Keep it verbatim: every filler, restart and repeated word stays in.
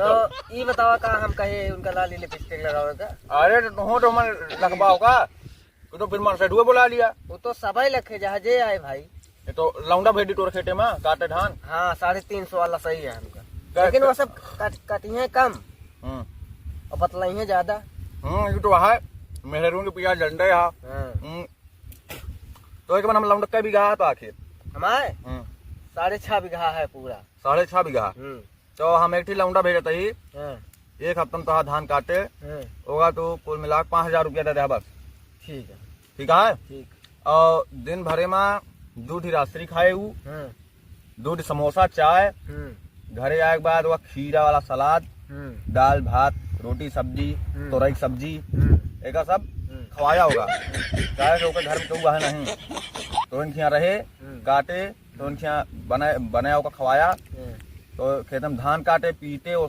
तो ई बतावा का हम कहे उनका लाली लिपस्टिक लगावे का? अरे तो तुहो तो मन लगवाओ का? तू तो फिर मार से डुए बुला लिया। वो तो सबै लखे जहाँ जे आए भाई। ये तो लौंडा भेजी तोर खेते में काटे धान। हाँ, साढ़े तीन सौ वाला सही है हमका। का-, लेकिन वो का- सब कट-, कटिहे कम हम्म। और बतलाइहे ज्यादा। हम्म, ये तो है। मेहरून के पिया झंडे हा। हाँ। हम्म। तो एक बार हम लौंडा कै बीघा है तो आखिर? हमारे? हम्म। साढ़े छह बीघा है पूरा। साढ़े छह बीघा? हम्म। तो हम एक ठी लौंडा भेजत ही, हाँ। एक हफ्ता में तोहार धान काटे, हाँ। ओका तू कुल मिला के पाँच हजार रुपया दे दे बस। ठीक है। ठीक है? ठीक। और दिन भरे में दू ठी राजश्री खाए ऊ, हाँ। दू ठी समोसा, चाय, हम्म। घरे आए के बाद वो खीरा वाला सलाद, हम्म। दाल, भात, रोटी, सब्जी, हम्म। तोरई के सब्जी, हम्म। एका सब हम्म। खवाया होगा। काहे कि ओकर घर में केहू है नहीं। तो इनके यहाँ रहे, हम्म। काटे, तो उनके यहाँ बनाए, बनाया ओका खवाया। हम्म। तो खेत में धान काटे, पीटे, वो